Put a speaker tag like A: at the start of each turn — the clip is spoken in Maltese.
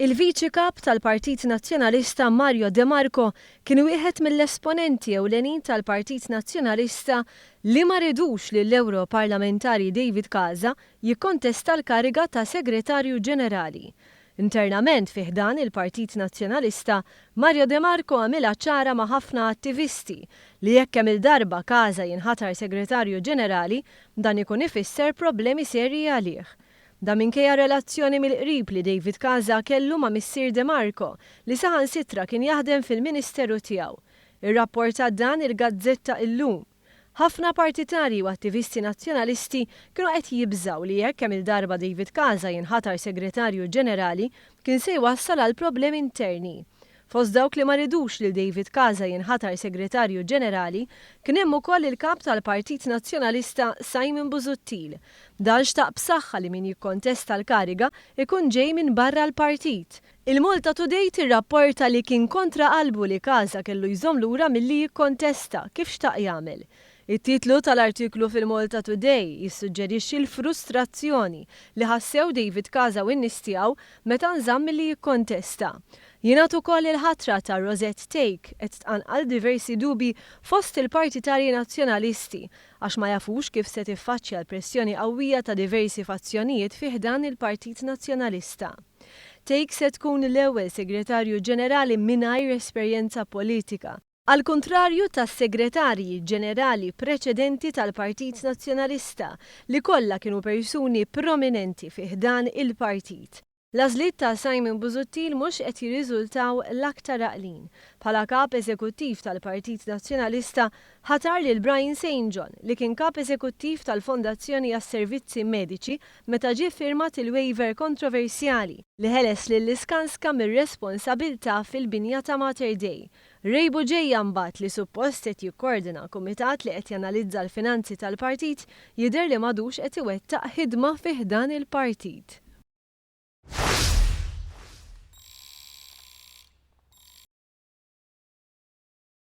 A: Il-Viċi Kap tal-Partit Nazzjonalista Mario De Marco kien wieħed mill-esponenti ewlenin tal-Partit Nazzjonalista li ma ridux li l-Ewro Parlamentari David Casa jikkontesta l-kariga ta' Segretarju Ġenerali. Internament fi ħdan il-Partit Nazzjonalista, Mario De Marco għamilha ċara ma' ħafna attivisti li jekk kemm il-darba Casa jinħatar Segretarju Ġenerali, dan ikun ifisser problemi serji għalih. Dan minkejja relazzjoni mill-qrib li David Casa kellu ma' missier De Marco li saħansitra kien jaħdem fil-Ministeru tiegħu. Irrapporta dan il-gazzetta Illum. Ħafna partitarji u attivisti nazzjonalisti kienu qed jibżaw li jekk kemm il-darba David Casa jinħatar Segretarju Ġenerali kien se jwassal għal problemi interni. Fost dawk li ma ridux li David Casa jinħatar Segretarju Ġenerali kien hemm ukoll il-kap tal-Partit Nazzjonalista Simon Busuttil. Dan xtaq b'saħħa li min jikkontesta l-kariga ikun ġej minn barra l-partit. Il-Malta Today tirrapporta li kien kontra qalbu li Casa kellu jżomm lura milli jikkontesta kif xtaq jagħmel. It-titlu tal-artiklu fil-Malta Today jissuġġerixxi l-frustrazzjoni li ħassew David Casa u n-nies tiegħu meta nżamm milli jikkontesta. Jingħad ukoll il-ħatra ta' Rosette Thake qed tqanqal diversi dubi fost il-partitarji nazzjonalisti għax ma jafux kif se tiffaċċja l-pressjoni qawwija ta' diversi fazzjonijiet fi ħdan il-Partit Nazzjonalista. Thake se tkun l-ewwel Segretarju Ġenerali mingħajr esperjenza politika, għal kuntrarju tas-segretarji ġenerali preċedenti tal-Partit Nazzjonalista li kollha kienu persuni prominenti fi ħdan il-partit. L-għażliet ta' Simon Busuttil mhux qed jirriżultaw l-aktar għaqlin. Bħala kap eżekuttiv tal-Partit Nazzjonalista ħatar lil Brian St. John li kien kap eżekuttiv tal-Fondazzjoni għas-Servizzi Mediċi meta ġie firmat il-waiver kontroversjali li ħeles lil Skanska mir-responsabilità fil-binja ta' Mater Dei. Ray Bugeja mbagħad, li suppost qed jikkoordina kumitat li qed janalizza l-finanzi tal-partit, jidher li m'għadux qed iwettaq ħidma fi ħdan il-partit.